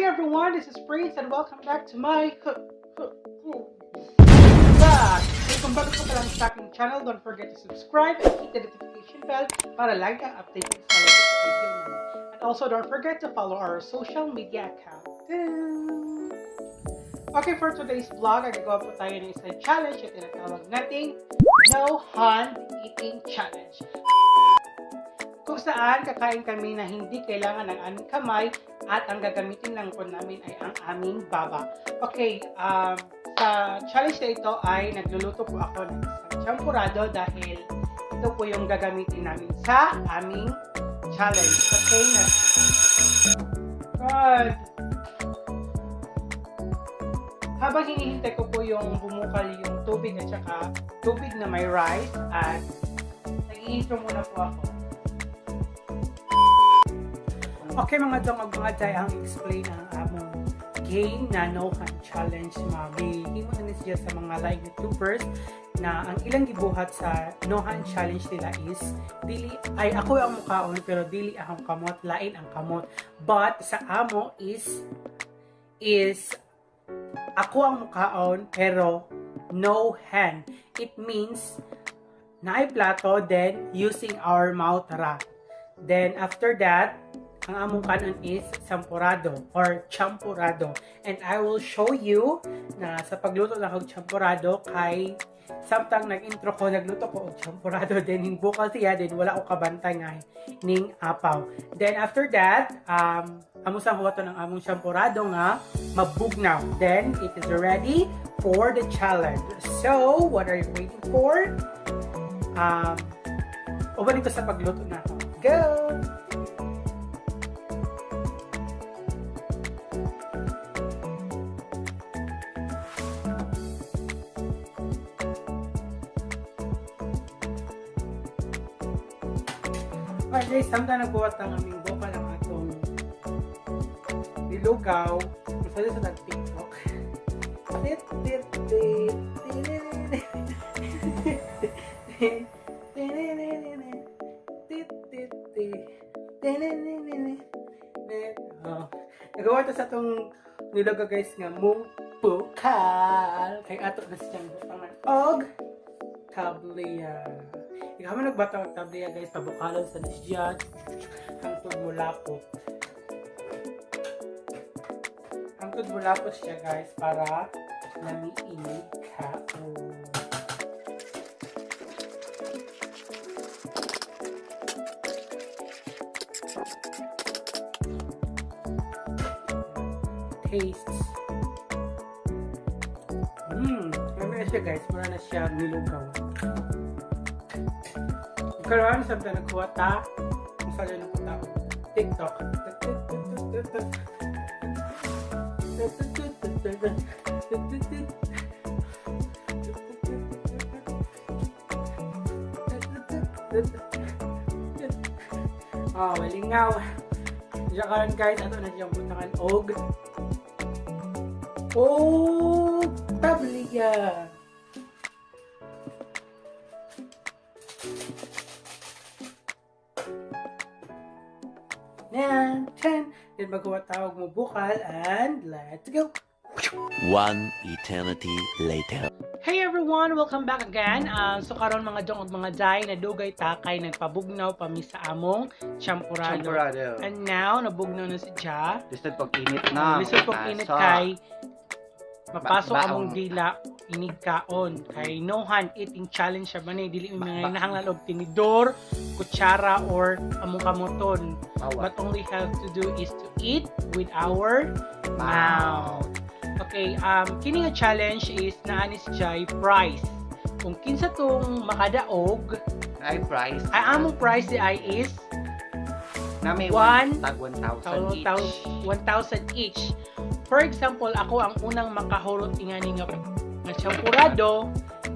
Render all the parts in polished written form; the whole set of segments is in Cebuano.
Hey everyone, this is Prince and welcome back to my vlog. Kung bago ka pa lang sa aking channel, don't forget to subscribe and hit the notification bell para lagi kang updated sa latest video namin. And also, don't forget to follow our social media account. Okay, for today's vlog, ay gagawa po tayo ng isang challenge at tinatawag nating No Hand Eating Challenge, kung saan kakain kami na hindi kailangan ng aming kamay at ang gagamitin lang po namin ay ang aming baba. Okay, sa challenge na ito ay nagluluto po ako ng isang champurado dahil ito po yung gagamitin namin sa aming challenge. Okay na. God! Habang hinihintay ko po yung bumukal yung tubig at saka tubig na may rice at nag-i-intro muna po ako. Okay, mga dong ug mga day, ang explain ang among game na No Hand Challenge. Magi himo na ni siya sa mga live YouTubers na ang ilang gibuhat sa No Hand Challenge nila is dili ay ako ang mukaon pero dili akong kamot, lain ang kamot. But sa amo is ako ang mukaon pero no hand. It means naay plato, then using our mouth ra. Then after that, ang among kanon is sampurado or champurado. And I will show you na sa pagluto na og champurado kay samtang nag-intro ko, nagluto ko og champurado, then hingbukal siya, then wala ko kabantay nga ning apaw. Then after that, amo sang huwaton ang among champurado nga mabugnaw. Then it is ready for the challenge. So, what are you waiting for? Uban dito sa pagluto na ako. Go! Okay guys, samtang nagbuhat ang aming bukal ang atong nilugaw, masali sa nag-TikTok. Tit, tit, tit, tit, tit, tit, tit. Oh. Nagawa to sa atong nilugaw, guys, nga mubukal. Kay ato na siyang butangan og tabliya. Ikaw man nagbatang og tabliya, guys, pabukalon sa siya hangtod mulapot. Hangtod mulapot siya, guys, para lamiin kaon. Tastes. Lami na siya, guys, mura na siya nilugaw. Karon sa nagkuha ta, masali na po tao. TikTok. Ah, malingaw. Diyan karon, guys, ato na siyang butangan og tabliya. Nine, 10. Then magawa tawag mo bukal and let's go! One eternity later. Hey everyone! Welcome back again. So karon, mga dong ug mga day, nadugay ta kay nagpabugnaw pa mi sa among champurado. Champurado. And now nabugnaw na si Ja. Lisod pag init na. Lisod pag init Pasok. Kay mapasok Baong. among dila inig kaon kay no hand eating challenge siya man eh, dili mi mga nahanglan og tinidor, kutsara or among kamoton. Bawa. But only have to do is to eat with our mouth. Okay, kini nga challenge is naa ni siya'y prize. Kung kinsa tong makadaog, Ay price. Ay among prize di ay is Na may one tag 1,000 each. 1,000 each. For example, ako ang unang makahurot ingani nga champurado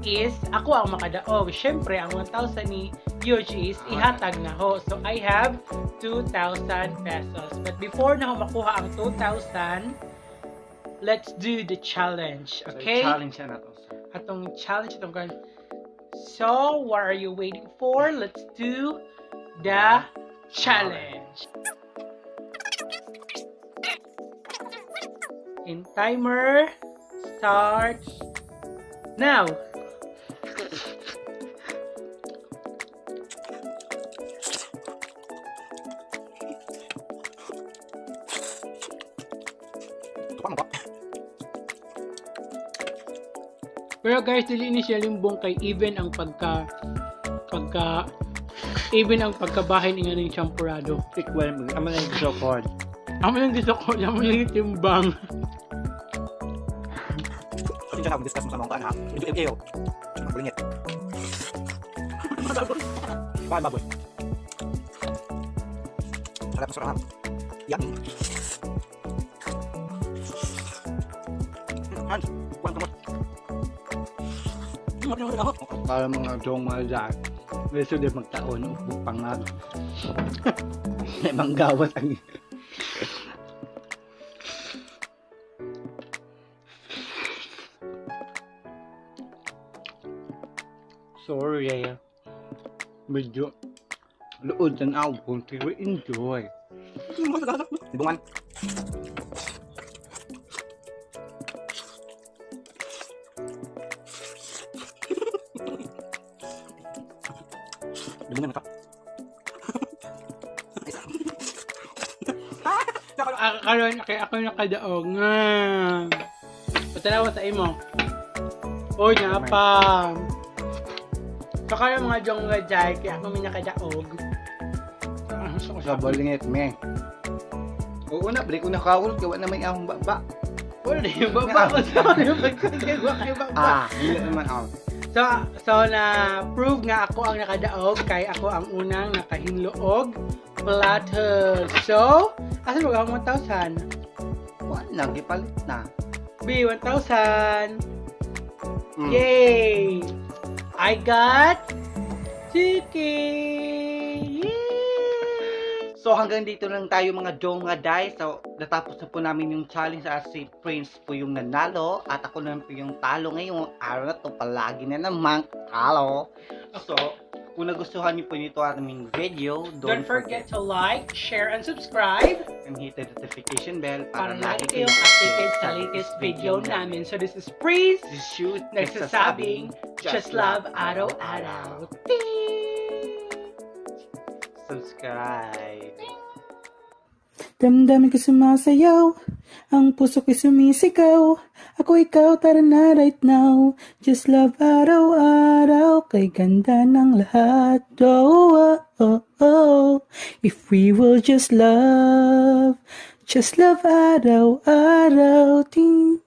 is ako ang makadaog. Syempre, ang 1,000 ni Yuji is ihatag na ho. So, I have 2,000 pesos. But before na ho makuha ang 2,000, let's do the challenge. So, Okay? challenge na to, sir. Atong challenge itong gan. So, what are you waiting for? Let's do the challenge. In timer starts now. Tupa mo ba? Pero guys, dili ni siya limbong kay even ang pagka pagka even ang pagkabahin nga ning champurado. Equal mo. Amo na yung so-called. Amo lang gusto ko, amo lang yung timbang. Pasensya na kung discuss mo sa mga kaan ha. Medyo LAO. Mga bulingit. Baan baboy? Sarap na sarap. Yummy. Hans, kuwan ka mo. Para mga dong mga dyan. Gusto din magtaon upo pangag. Ibang gawas ang. Sorry, eh. Medyo luod na ako kung pero enjoy. Libungan. Libungan na ka. Ah, karon kay ako nakadaog nga. Patanawa sa imo. Oy, napa. So karon mga jong nga jay, kay ako may nakadaog. Ah, gusto ko Sa bolingit me. Oo na, break ko na kaulot, gawa na may ahong baba. Wala na yung baba ko sa kay baba. Ah, hindi naman ako. So na prove nga ako ang nakadaog kay ako ang unang nakahinloog platter. So, asa mo ang 1,000? Wala na, gipalit na. B, 1,000. Yay! I got 2K! Yay! So hanggang dito lang tayo mga dong mga day. So natapos na po namin yung challenge at si Prince po yung nanalo at ako naman po yung talo ngayong araw na to, palagi na namang talo. So kung nagustuhan niyo po nito aming video, Don't forget to like, share, and subscribe and hit the notification bell para para lagi kayong updated sa latest video namin. So this is Prince, Shoot, nagsasabing, just love araw-araw. Ting! Subscribe. Damdamin ko sumasayaw, ang puso ko'y sumisigaw. Ako ikaw, tara na right now. Just love araw-araw, kay ganda ng lahat. Oh. If we will just love araw-araw. Ting.